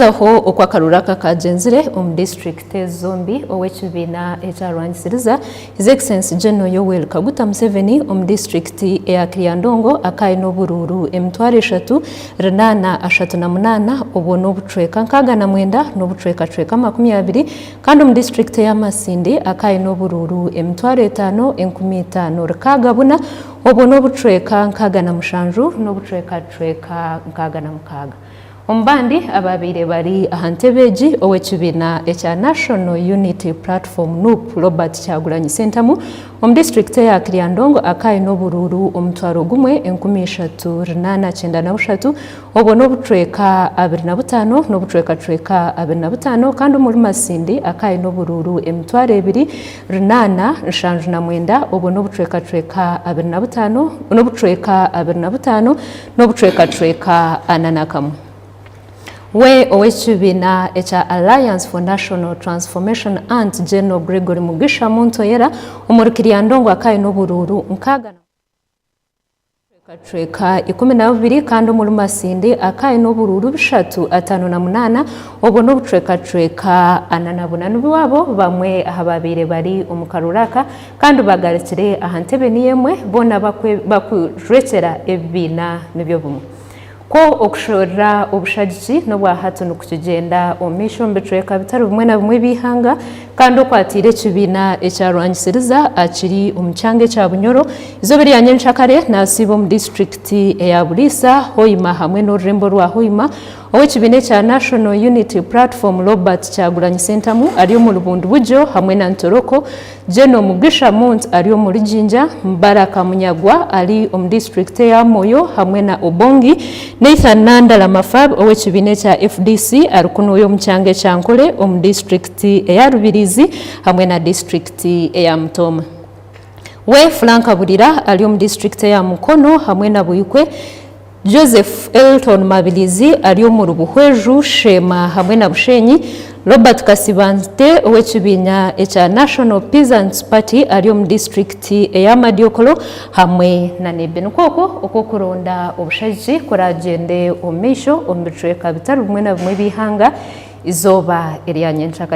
Aho oku akaruru aka kagyenzire omu disiturikiti ezi zombi, ow'ekibiina ekya Rwangisiriza, His Excellency General Yoweri Kaguta Museveni omu disiturikiti eya Kiryandongo akaba aine oburuuru 3838 obwo n'obucweka 69 n'obucwekacweka 20 kandi omu disiturikiti eya Masindi akaba aine oburuuru 56,4 obwo n'obucweka 67 n'obucwekacweka 66. Omu bandi abaabaire bari aha ntebe egi, ow'ekibiina ekya National Unity Platform, nup, Robert Kyagulanyi Ssentamu omu disiturikiti eya Kiryandongo akaba aine oburuuru 3893 obwo n'obucweka 25 n'obucwekacweka 25 kandi omuri Masindi akaba aine oburuuru 2879 obwo n'obucwekacweka 25 n'obucweka 25 n'obucwekacweka 41. We ow'ekibiina ekya Alliance for National Transformation, Ant General Gregory Mugisha Muntoyera omuri Kiryandongo akaba aine oburuuru 6 na 12 kandi omuri Masindi akaba aine oburuuru 358 obwo n'obucwekacweka 44. Nibo abo bamwe aha babaire bari omu karuuru aka Kandi bagarukire aha ntebe niyo emwe, boona bakujwekyera ebibiina nibyo bimwe. Kwo okusherura obushagiki n'obwa hati nikukigyenda omu maisho omu bicweka bitari bimwe na bimwe eby'eihanga kandi okwatiire ekibiina ekya Rwangisiriza akiri omu kyanga ekya Bunyoro eizooba erya nyenkyakare nasiiba omu disiturikiti eya Buliisa, Hoima hamwe n'orurembo rwa Hoima. Ow'ekibiina ekya National Unity Platform Robert Kyagulanyi Ssentamu ari omuri Bundibugyo hamwe na Ntoroko, General Mugisha Muntu ari omuri Jinja, Mbaraka Munyagwa ari omu disiturikiti eya Moyo hamwe na Obongi, Nathan Nandala Mafab ow'ekibiina ekya FDC ari kunuuya omu kyanga ekya Nkore omu disiturikiti eya Rubirizi hamwe na disiturikiti eya Mutoma. We Frank Burira ari omu disiturikiti eya Mukono hamwe na Buikwe, Joseph Elton Mabilizi ari omuri Buhweju, Sheema hamwe na Bushenyi, Robert Kasibante ow'ekibiina ekya National Peasants Party ari omu disiturikiti eya Madiokolo hamwe na Nebbi. Nikwo okwo okw'okuronda obushagiki kuragyende omu maisho omu bicweka bitari bimwe na bimwe eby'eihanga eizooba erya nyencakare.